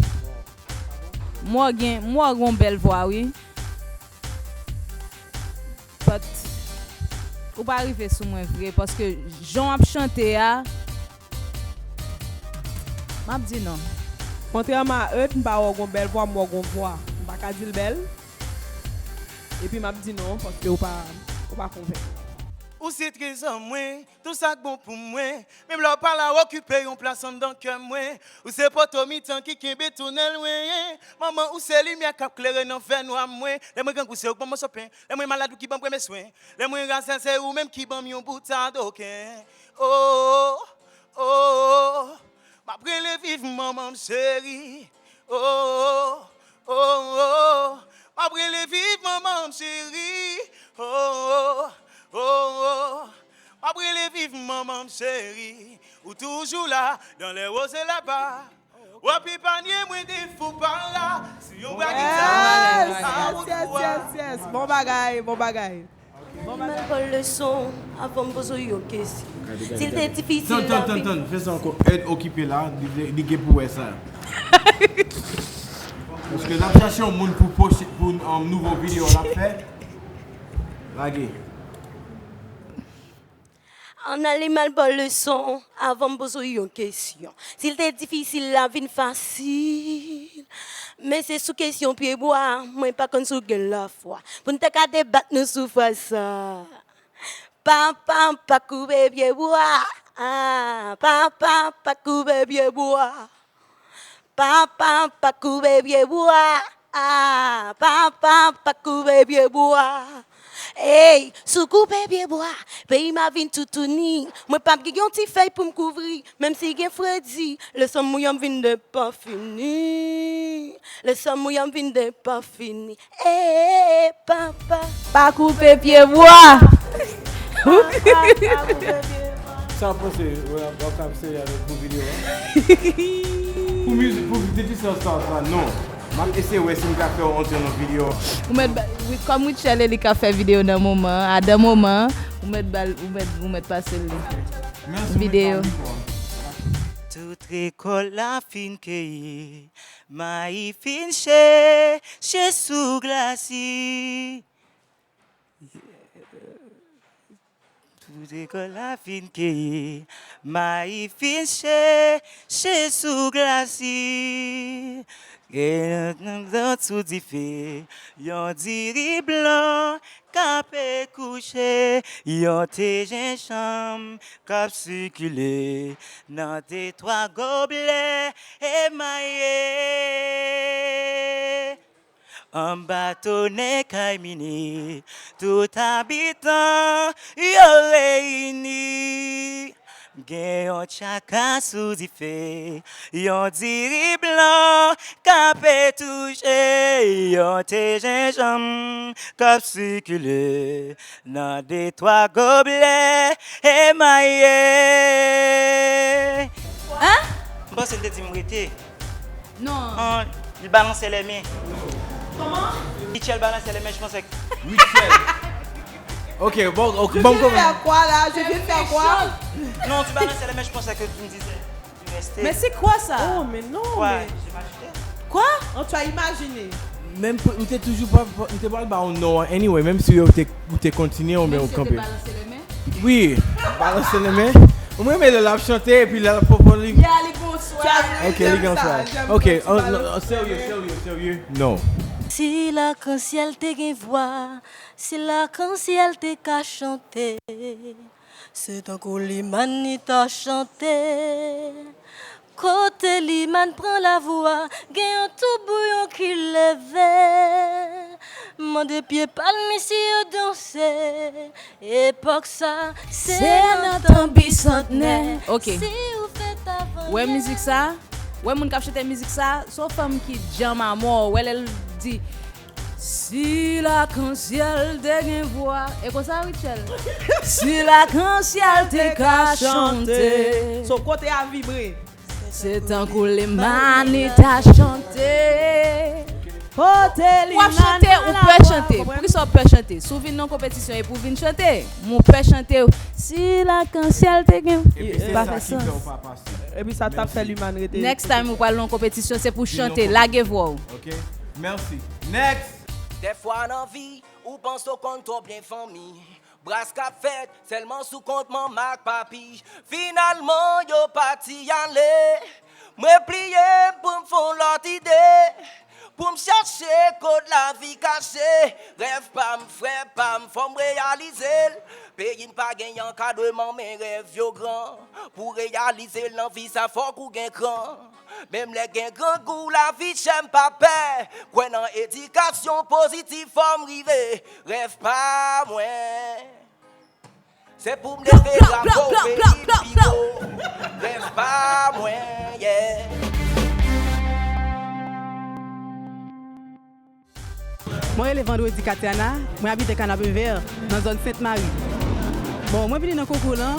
Bon. M wè w gen, m wè w gen yon bèl vwa, wi. But, ou pa rive sou mwen vre, paske jan w ap chante a, m ap di non. Kontrèman a Eut, m pa wè w gon bèl vwa, m wè w gon vwa. M pa ka di l bèl. Epi m ap di non, paske ou pa, ou pa konvenk mwen. Ou se trezò mwen, tou sa k bon pou mwen. Menm lè w pa la, w okipe yon plas anndan kè mwen. Ou se poto mitan ki kenbe tonèl mwen. Manman, ou se limyè k ap klere nan fènwa mwen. Lè mwen grangou, se ou k ban m moso pen. Lè mwen malad, ou ki ban m premye swen. Lè mwen razè, se ou menm ki ban m yon bout adoken. Oh, oh, oh. M ap rele viv manman m cheri. Oh, oh, oh, oh. M ap rele viv manman m cheri. Oh, oh, oh, oh. M ap rele viv manman m cheri. Ou toujou la, dans les roses là-bas. W ap epanye mwen de fou pa la. Si yon bwa ki sa, yes, yes, yes, yes, yes. Bon bagay, bon bagay. Bon bagay. Mwen pran leson avan m poze w yon kesyon. Si l te difisil. Tann, tann, tann, tann. Fè sa ankò. Ed okipe la. Li, li gen pou wè sa. Paske l ap chache yon moun pou pwoche-, pou, um, nouvo videyo l ap fè. Lage. Ann ale m al ba w leson avan m poze w yon kesyon. Si l te difisil, l a vin fasil. Men se sou kesyon pyebwa, mwen pa konn si w gen lafwa. Pou n te ka debat nou sou fraz sa. Papa pa koupe pyebwa. Ah, papa pa koupe pyebwa. Papa pa koupe pyebwa. Ah, papa pa koupe pyebwa. Ey, si w koupe pye bwa, peyi m a vin toutouni. Mwen p ap gen yon ti fèy pou m kouvri, menm si gen fredi, lesanm mouye m vin depanfini. Lesanm mouye m vin depanfini. Ey, papa. Pa koupe pye bwa. Sa w panse, w ap, w ap ka serye avèk pou videyo a? Pou mizik, pou depi sa, sa, sa, non. M ap eseye wè si m ka fè w antre nan videyo. Ou mèt ba-, wi, kòm Rutshelle e li k ap fè videyo nan moman an, a dan moman an, ou mèt ba l, ou mèt, ou mèt pase l li. Videyo. Tout rekòt la fin keyi, mayi fin cheche sou glasi. Tout rekòt la fin keyi, mayi fin cheche sou glasi. Gen nan sou dife, yon diri blan k ap kouche, yon te jenjanm k ap sikile nan de twa goblè emaye. Anba tonè kay mine, tout abitan yo reyini. Gen yon tchaka sou dife, yon diri blan k ap touche, yon te jenjanm k ap sikile nan de twa goblè emaye. Hein? M panse l te di m rete. Non. An, il balançait les mains. Comment? Michel balançait les mains, je pensais que Michel. Ok, bon, ok, bon, comment? Je viens de faire quoi là? Je viens de faire quoi? Non, tu balançais les mains, je pensais que tu me disais de rester. Mais c'est quoi ça? Oh, mais non, ouais, mais j'ai mal chuté. Quoi? Oh, tu as imaginé. Menm pou, m te toujou pa, pa, m te pral ba w non an anyway, menm si w te, ou te kontinye, ou menm ou kanpe. Menm si w te balanse le men? Wi, balanse le men. Mwen renmen lè l ap chante, epi lè l ap pran li. Ya, li gon swag. Ok, li gon swag. Ok, an, an, serye, serye, serye. Non. Si lakansyèl te gen vwa, si lakansyèl te ka chante, se tankou Limàn li ta chante. Kote Limàn pran lavwa, gen yon tout bouyon ki leve. Mande pye palmis yo danse. Epòk sa, se nan tan bisantnè. Ok. Si ou fèt avan yè. Wè mizik sa? Wè moun k ap chante mizik sa? Se yon fanm ki djanm amò. Wè lè l di, si lakansyèl te gen vwa. E konsa, Rutshelle? Si lakansyèl te ka chante. So kote a vibre. Se tankou Limàn li ta chante. Kote Limàn. W ap chante, ou pè chante. Poukisa w pè chante? Si w vin nan konpetisyon, e pou w vin chante. Men w pè chante. Si lakansyèl te gen. Epi se sa ki fè w pa pase. Epi sa t ap fè Limàn rete. Next time ou pral nan konpetisyon, se pou chante. Lage vwa w. Ok. Mèsi. Next. Dèfwa nan vi, ou panse w konn twò byen fanmi. Bras k ap fèt sèlman sou kont manman ak papi. Finalman, yo pati ale. Mwen pliye m pou m fè yon lòt ide. Pou m chache kot lavi kache. Rèv pa m, frè pa m, fò m reyalize l. Peyi n pa gen ankadreman, men rèv yo gran. Pou reyalize l nan vi sa, fòk ou gen kran. Menm lè gen grangou, lavi chè, m pa pè. Kwè nan edikasyon pozitif, fò m rive rèv pa mwen. Se pou m leve drapo peyi m pi wo. Rèv pa mwen, yeah. Mwen rele Vendredi Katiana, mwen abite Kanapevè, nan zòn Sent Mari. Bon, mwen vini nan konkou lan,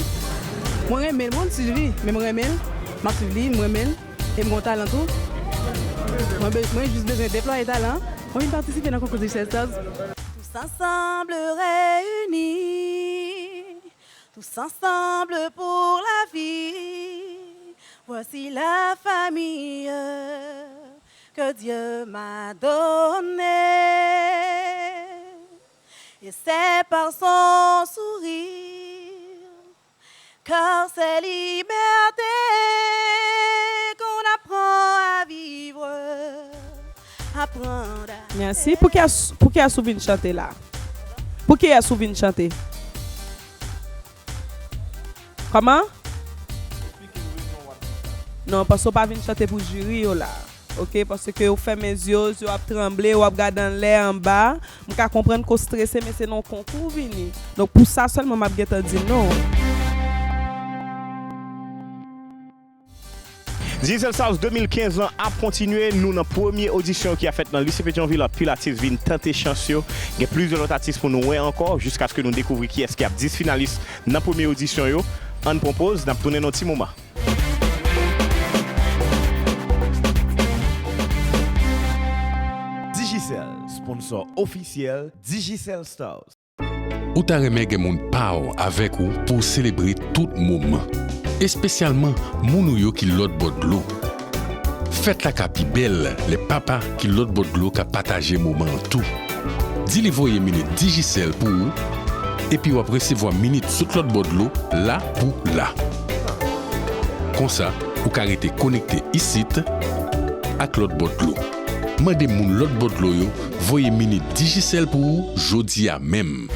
mwen renmen l, mwen swiv li, men mwen renmen l, m ap swiv li, mwen renmen l, e m gon talan tou. Mwen be-, mwen jis bezwen deplwaye talan, mwen vin patisipe nan konkou Richesse Stars. Tous ensemble réunis, tous ensemble pour la vie, voici la famille que Dieu m'a donnée. Et c'est par son sourire, car c'est liberté qu'on apprend à vivre, apprendre à... Mèsi. Pou kiyès, pou kiyès ou vin chante la? Pou kiyès ou vin chante? Kòman? Non, paske w pa vin chante pou jiri yo la. oke? Paske ou fèmen zye w, zye w ap tranble, w ap gade anlè, anba. M ka konprann ke w strese, men se nan yon konkou w vini. Donk, pou sa sèlman, m ap gentan di non. Digicel Stars de mil kenz lan ap kontinye. Nou nan premye odisyon ki ap fèt nan Lise Petyonvil. Anpil atis vin tante chans yo. Gen plizyè lòt atis pou nou wè ankò, jiskaske nou dekouvri kiyès ki ap dis finalis nan premye odisyon yo. Ann pran poz, n ap tounen nan ti moman. Digicel, sponsor ofisyèl Digicel Stars. Ou ta renmen gen moun pa w avèk ou pou w selebre tout moman, espesyalman moun ou yo ki lòt bò dlo. Fèt la ka pi bèl lè papa ki lòt bò dlo ka pataje moman an tou. Di li voye minit Digicel pou ou, epi w ap resevwa minit sot lòt bò dlo la pou la. Konsa, ou ka rete konekte isit ak lòt bò dlo. Mande moun lòt bò dlo yo voye minit Digicel pou ou jodi a menm.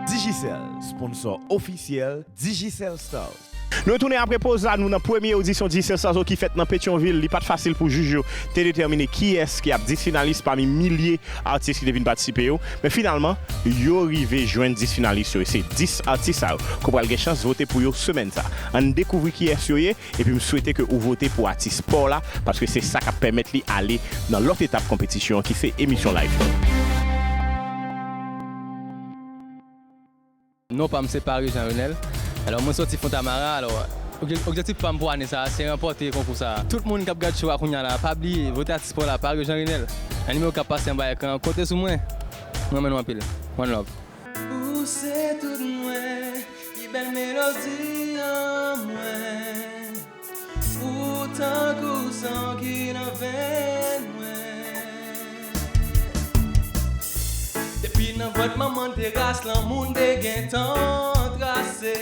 Digicel, sponsor ofisyèl Digicel Stars. Nou retounen apre poz la, nou nan premye odisyon Digicel Stars ki fèt nan Petyonvil. Li pa t fasil pou jij yo te detèmine kiyès ki ap dis finalis pami milye atis ki te vin patisipe yo. Men finalman, yo rive jwenn dis finalis yo. E se dis atis sa yo ke w pral gen chans vote pou yo semèn sa. Ann dekouvri kiyès yo ye, epi m swete ke ou vote pou atis pa w la, paske se sa k ap pèmèt li ale nan lòt etap konpetisyon an, ki se emisyon live yo. Non pa m se Paris Jean Renel. Alò, mwen soti Fontamara. Alò, obje-, objektif pa m pou ane sa a, se ranpòte konkou sa a. Tout moun k ap gad show a kounye a la, pa bliye, vote atis pa w la, Paris Jean Renel. Nan nimewo k ap pase anba ekran an, konte sou mwen. Mwen renmen nou anpil. One love. Ou se tout mwen, pi bèl melodi an mwen. Ou tankou san ki nan venn mwen. Depi nan vant manman n te ras lanmou n te gentan trase.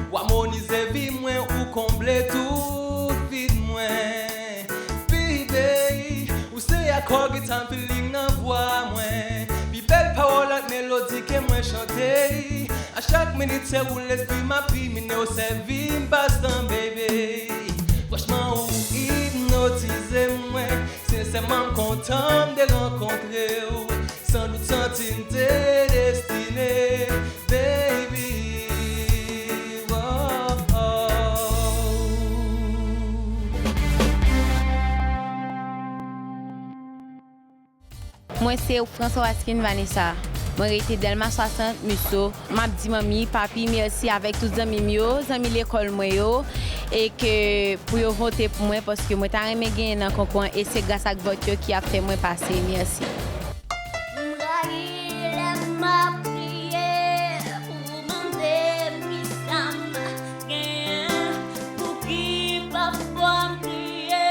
Ou amonize vi mwen, ou konble tout vid mwen. Baby, ou se akò gita m, feeling nan vwa mwen. Pi bèl pawòl ak melodi ke mwen chante. A chak minit se ou lespri m ap rimine, ou sèvi m pastan, baby. Franchman, ou ipnotize mwen. Sensèman, m kontan m te rankontre w. San dout, santi m te destine, baby. Oh, oh. Mwen se François Askin Vanessa. Mwen rete Dèlma swasant, Musso. M ap di manmi, papi, mèsi avèk tout zanmi m yo, zanmi lekòl mwen yo, e ke pou yo vote pou mwen, paske mwen ta renmen genyen nan konkou an, e se gras ak vòt yo ki ap fè mwen pase. Mèsi. M rayi lè m ap kriye pou mande m kisa m genyen, pouki pafwa m kriye,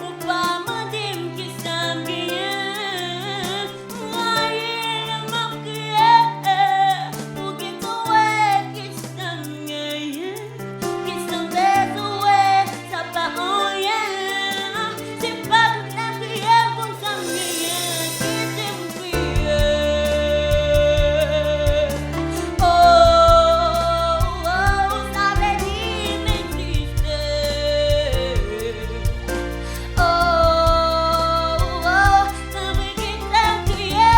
ou pa mande m kisa m genyen. M rayi lè m ap kriye, pouki tou wè kisa m genyen, kisa m bezwen, sa pa anyen. Se pa tout lè m kriye m konn sa m genyen, kite m kriye. Oh, oh, sa vle di m egziste. Oh, oh, sa vle di m kriye.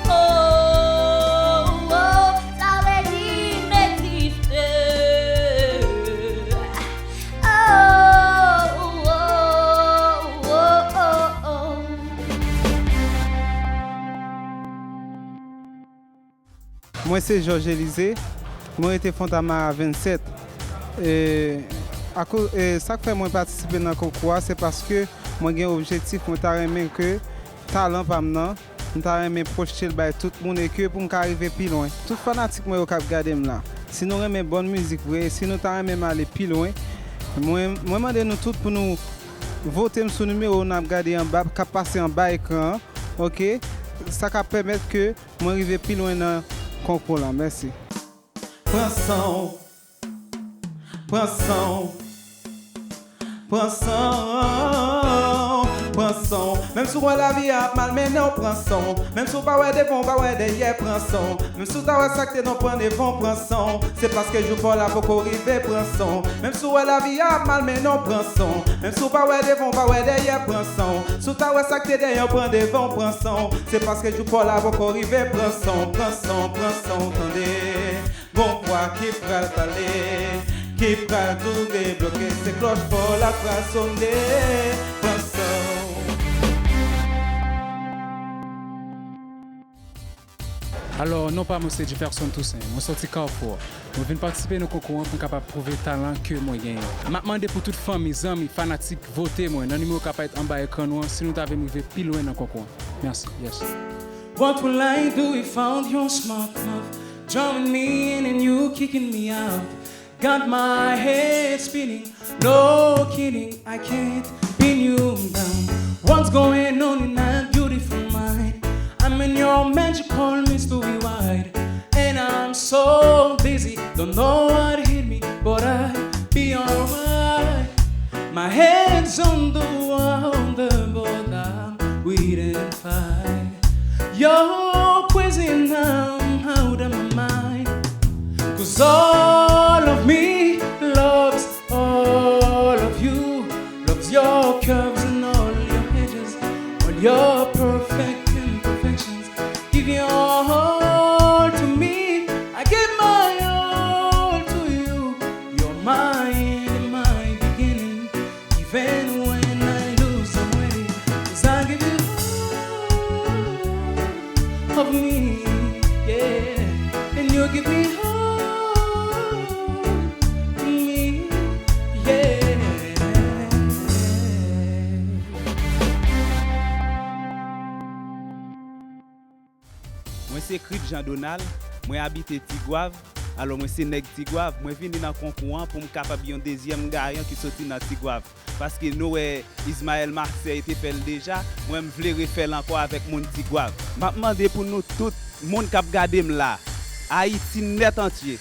Oh, oh, sa vle di m egziste. Oh, oh, oh, oh, oh. Mwen se Georges Elysée, mwen rete Fontamara vennsèt. E, ako-, e, sa k fè mwen patisipe nan konkou a, se paske mwen gen objektif, mwen ta renmen ke talan pa m nan, m ta renmen pwojte l bay tout moun e ke pou m ka rive pi lwen. Tout fanatik mwen yo k ap gade m la, si nou renmen bòn mizik vre, si nou ta renmen m ale pi lwen, mwen, mwen mande nou tout pou nou vote m sou nimewo n ap gade anba, k ap pase anba ekran an, oke? Sa k ap pèmèt ke mwen rive pi lwen nan konkou la. Mèsi. Pran san w. Pran san w. Pran san w. Pran san w. Menm si w wè lavi a ap malmennen w, pran san w. Menm si w pa wè devan w, pa wè dèyè, pran san w. Menm si w ta wè sa k te nan w, pran devan w, pran san w. Se paske jou pa w la poko rive, pran san w. Menm si w wè lavi a ap malmennen w, pran san w. Menm si w pa wè devan w, pa wè dèyè, pran san w. Si w ta wè sa k te dèyè w, pran devan w, pran san w. Se paske jou pa w la poko rive, pran san w, pran san w, pran san w, tande. Gon vwa ki pral pale, ki pral tou debloke, se klòch fò la pral sone, pran san w. Alò, non pa mwen se Jefferson Toussaint. Mwen soti Carrefour. Mwen vin patisipe nan konkou an pou m kapab pwouve talan ke mwen genyen. M ap mande pou tout fanmi, zanmi, fanatik vote mwen nan nimewo k ap parèt anba ekran nou an si nou ta vle m rive pi lwen nan konkou an. Mèsi. Yes. What will I do if I found your smart mouth drawing me in and you kicking me out? Got my head spinning, no kidding, I can't pin you down. What's going on in that beautiful mind? I'm in your magical mystery ride, and I'm so dizzy, don't know what hit me, but I'll be alright. My head's on the wall, the board I'm reading fine. You're crazy now, I'm out of my mind. 'Cause all of me loves all of you, loves your curves and all your edges, all your perfect imperfections. Give your all to me, I give my all to you. You're my end and my beginning. Even when I lose, I'm ready, 'cause I give you all of me, yeah, and you give me all of me, yeah. Mwen se Crip Jean Donald, mwen abite Tigwav. Alò, mwen se nèg Tigwav. Mwen vini nan konkou an pou m kapab yon dezyèm gayan ki soti nan Tigwav. Paske nou wè Ismaël Marseille te fè l deja, mwen m vle refè l ankò avèk moun Tigwav. M ap mande pou nou tout, moun k ap gade m la, Ayiti nèt antye,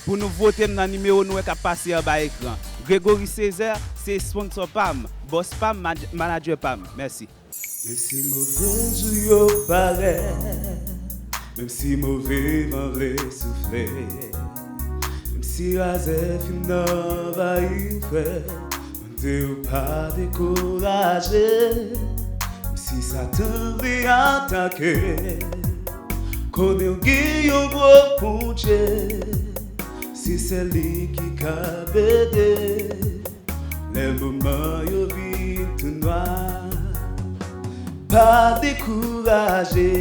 pou nou vote m nan nimewo nou wè k ap pase anba ekran. Gregory Césaire se sponsor pa m, bòs pa m, mad- manadjè pa m. Mèsi. Menm si move jou yo parèt, menm si move van vle soufle, menm si razè fin anvayi w frè, mande w pa dekouraje, menm si Satan vle atake, konnen w gen yon gwo Bondye, se sèl li ki ka ede. Lè moman yo vin tou nwa, pa dekouraje,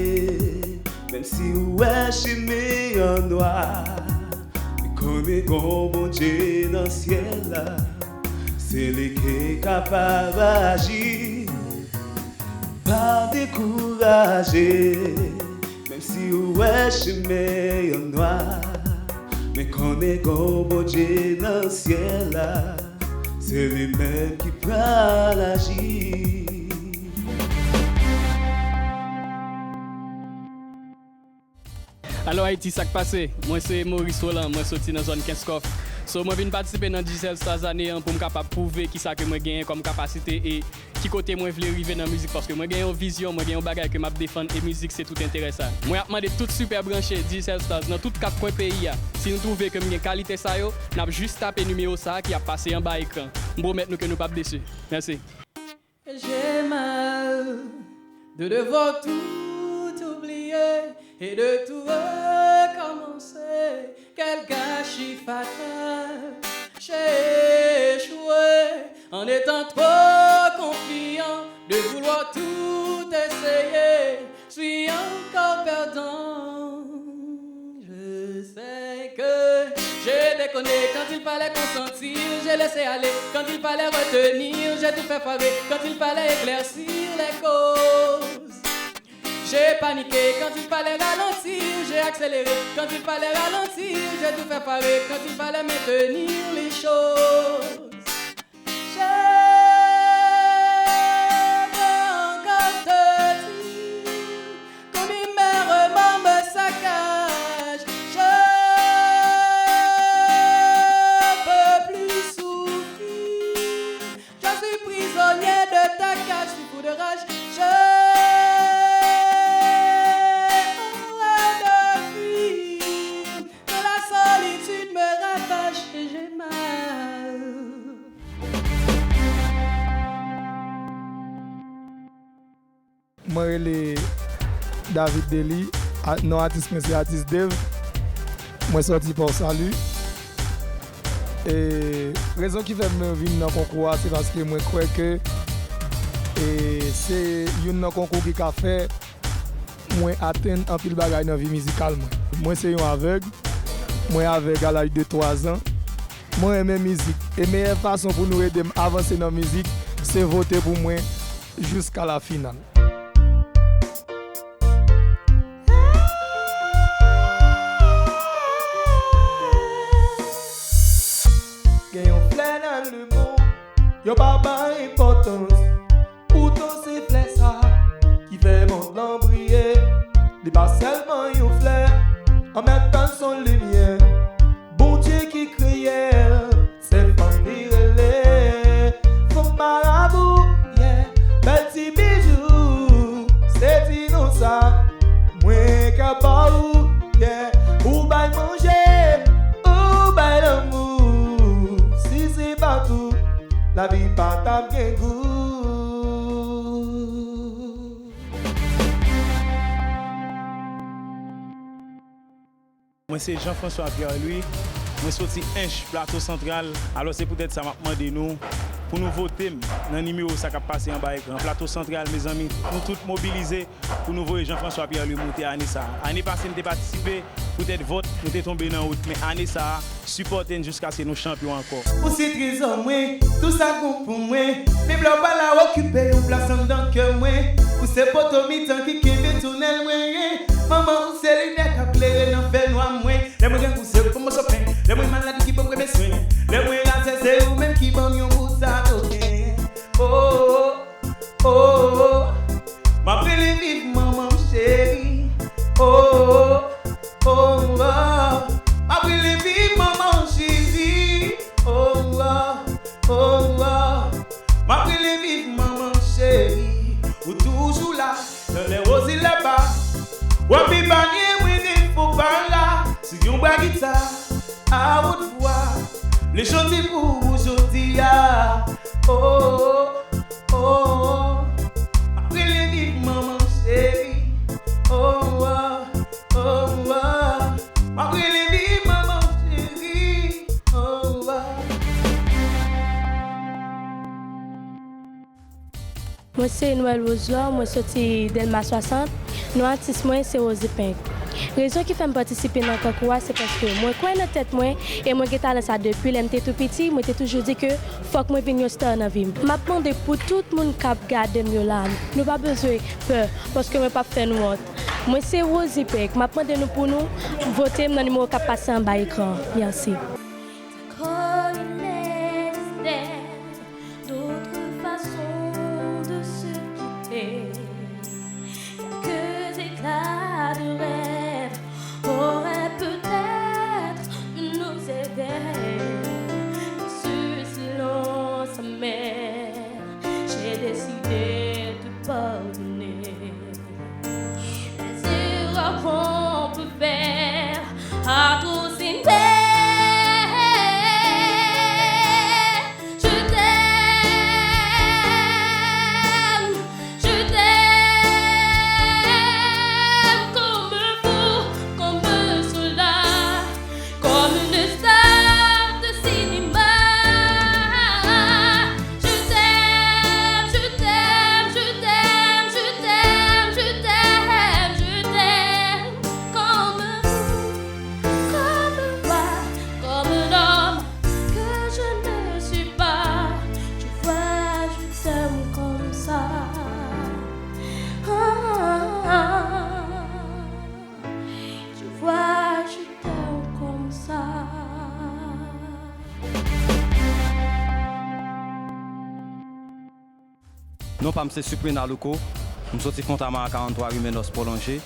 menm si w wè chimen an nwa, men konnen gon Bondye nan syèl la, se li ki kapab aji. Pa dekouraje, menm si w wè chimen an nwa, men konnen gon Bondye nan syèl la, se li menm ki pral aji. Alo Ayiti, sa k pase? Mwen se Maurice Roland, mwen soti nan zòn Kenskòf. So, mwen vin patisipe nan Digicel Stars ane an pou m kapab pwouve kisa ke mwen genyen kòm kapasite e ki kote mwen vle rive nan mizik, paske mwen gen yon vizyon, mwen gen yon bagay ke m ap defann e mizik se tout enterè sa. Mwen ap mande tout sipè branche Digicel Stars nan tout kat kwen peyi a. Si nou twouve ke m gen kalite sa yo, n ap jis tape nimewo sa a ki ap pase anba ekran. M pwomèt nou ke nou p ap desi. Mèsi. J'ai mal de devoir tout oublier et de tout recommencer. Quel gâchis fatal, j'ai échoué en étant trop confiant de vouloir tout essayer. Suis encore perdant. Je sais que j'ai déconné quand il fallait consentir, j'ai laissé aller quand il fallait retenir, j'ai tout fait foirer quand il fallait éclaircir les causes. J'ai paniqué quand il fallait ralentir, j'ai accéléré quand il fallait ralentir, j'ai tout fait foirer quand il fallait maintenir les choses. Je veux encore te dire combien mes remords me saccagent. Je peux plus souffrir. Je suis prisonnier de ta cage, suis fou de rage. Je Mwen rele David Dely, a- non atis mwen se Atis Dave. Mwen sòti Port Salut. E rezon ki fè mwen vin nan konkou a, se paske mwen kwè ke e, se youn nan konkou ki ka fè mwen atenn anpil bagay nan vi mizikal mwen. Mwen se yon avèg. Mwen avèg a laj de twa zan. Mwen renmen mizik. E meyè fason pou nou ede m avanse nan mizik, se vote pou mwen jiska la final. Gen yon flè nan lemonn, yo pa bay enpòtans. Poutan se flè sa ki fè mond lan briye. Li pa sèlman yon flè, an menm tan l s on limyè. Bondye ki kreye l, se fanm li rele. Fanm marabou, yeah, bèl ti bijou, se ti non sa mwen ka ba ou, yeah. Ou bay manje, ou bay lanmou. Si se pa t ou, lavi pa t ap gen gou. Mwen se Jean François Pierre Louis. Mwen soti Ench, Plato Santral. Alò, se poutèt sa m ap mande nou pou nou vote m nan nimewo sa k ap pase anba ekran. Plato Santral, mezanmi, nou tout mobilize pou nou voye Jean François Pierre Louis monte ane sa a. Ane pase, m te patisipe, poutèt vòt, nou te tonbe nan wout. Men ane sa a, sipòte n jiskaske nou chanpyon ankò. Ou se trezò mwen, tou sa k bon pou mwen. Menm lè w pa la, w okipe yon plas anndan kè mwen. Ou se poto mitan ki kenbe tounèl mwen. Manman, ou se limyè k ap klere nan fènwa mwen. Lè mwen grangou, se ou k ban m moso pen. Lè mwen malad, ou ki ban m premye swen. Lè mwen razè, se ou menm ki ban m yon bout sa koken. Oh, oh, oh, oh. M ap rele viv manman m cheri. Oh, oh, oh, oh. M ap rele viv manman m cheri. Oh, oh, oh, oh. M ap rele viv manman m cheri. Ou toujou la. Nan lè wozi lè ba, w ap epanye mwen defo pa la. Si yon bra gita a wot vwa, li chante pou ou jodi a. Oh, oh, oh, oh. M ap rele viv manman cheri. Oh, oh, oh, oh. M ap rele viv manman cheri. Oh, oh. Mwen se Noël Roselor, mwen soti Dèlma swasant. Non atis mwen se Rosie Pink. Rezon ki fè m patisipe nan konkou a, se paske mwen kwè nan tèt mwen e mwen gen talan sa depi lè m te tou piti. Mwen te toujou di ke fòk mwen vin yon star nan vi m. M ap mande pou tout moun k ap gade m yo la, nou pa bezwen pè, paske mwen p ap fè nou wont. Mwen se Rosie Pink. M ap mande nou pou nou vote m nan nimewo k ap pase anba ekran an. Mèsi. Encore une mystère, d'autres façons de se quitter. Quelques éclats de rêve auraient peut-être pu nous aider. Mais ce silence amer, j'ai décidé de pardonner. Les erreurs qu'on peut faire à trop s'aimer. Je t'aime, je t'aime comme un fou, comme un soldat, comme une star de cinéma. Je t'aime, je t'aime, je t'aime, je t'aime, je t'aime, je t'aime comme un fou, comme un roi, comme un homme que je ne suis pas. Tu vois, je t'aime comme ça. Ah, ah, ah, ah. Tu vois, je t'aime comme ça. Non pa m se Suprena Louko. M soti Fontamara karant twa ri Menos Pwolonje.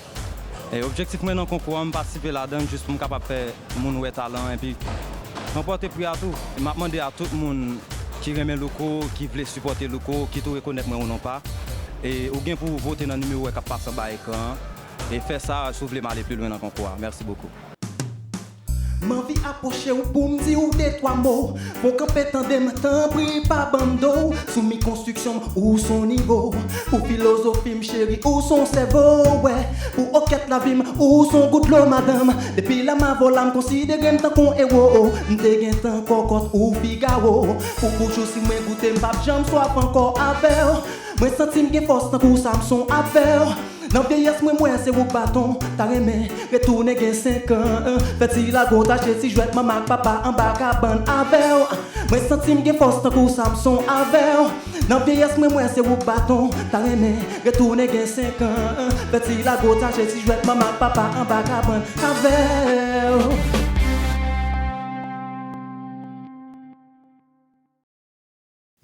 E objektif mwen nan konkou an, m patisipe ladan l jis pou m kapab fè moun wè talan epi ranpòte pri a tou. M ap mande a tout moun ki renmen Louko, ki vle sipòte Louko, ki tou rekonèt mwen ou non pa. E ou gen pou w vote nan nimewo w wè k ap pase anba ekran an. E fè sa si w vle m ale pi lwen nan konkou a. Mèsi bokou. M anvi apwoche w pou m di w de twa mo. Fon kanpe tande m, tanpri pa ban m do w. Sou mi konstriksyon m, ou s on nivo. Pou filozofi m, cheri, ou s on sèvo, wè. Pou okèt lavi m, ou s on gout dlo, madanm. Depi la m avè w la, m konsidere m tankou yon ewo. M te gentan kòkòt ou Figawo. Pou bouch ou, si mwen goute, m p ap janm swaf ankò avè w. Mwen santi m gen fòs tankou Samson avè w. Nan vyeyès mwen, mwen se ou k baton, ta renmen retounen gen senk an. Fè ti lago, tache ti jwèt manman ak papa anba kabann avè w. Mwen santi m gen fòs tankou Samson avè w. Nan vyeyès mwen, mwen se ou k baton, ta renmen retounen gen senk an. Fè ti lago, tache ti jwèt manman ak papa anba kabann avè w.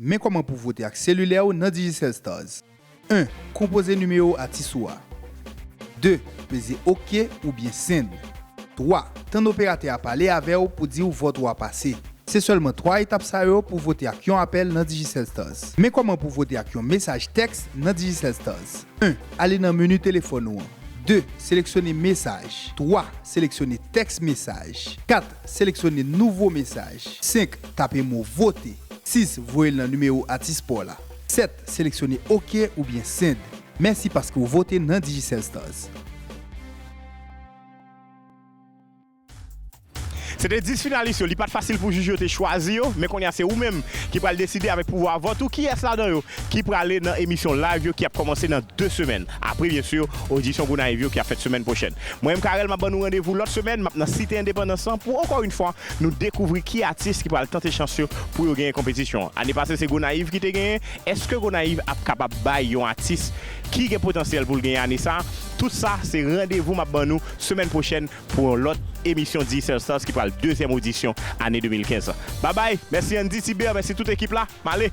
Men kòman pou vote ak selilè w nan Digicel Stars. En. Konpoze nimewo atis ou a. De. Peze oke oubyen send. Twa. Tann operatè a pale avè w pou di w vòt ou a pase. Se sèlman twa etap sa yo pou vote ak yon apèl nan Digicel Stars. Men kòman pou vote ak yon mesaj tèks nan Digicel Stars. En. Ale nan meni telefòn ou an. De. Seleksyone mesaj. Twa. Seleksyone tèks mesaj. Kat. Seleksyone nouvo mesaj. Senk. Tape mo vote. Sis. Voye l nan nimewo atis pa w la. Sèt. Seleksyone oke oubyen send. Mèsi paske w vote nan Digicel Stars. Se te dis finalis yo, li pa t fasil pou jij yo te chwazi yo, men kounye a se ou menm ki pral deside avèk pouvwa vòt ou kiyès ladan yo ki prale nan emisyon live yo ki ap kòmanse nan de semèn. Apre, byen si, odisyon Gonayiv yo ki ap fèt semèn pwochèn. Mwen menm, Carel, m ap ban nou randevou lòt semèn, m ap nan Site Endepandans lan pou, ankò yon fwa, nou dekouvri ki atis ki pral tante chans yo pou yo genyen konpetisyon an. Ane pase, se Gonayiv ki te genyen. Èske Gonayiv ap kapab bay yon atis ki gen potansyèl pou l genyen ane sa a? Tout sa, se randevou m ap ban nou semèn pwochèn pou yon lòt emisyon Digicel Stars ki pral dezyèm odisyon ane de mil kenz lan. Babay, mèsi Andy Tiber, mèsi tout ekip la. M ale.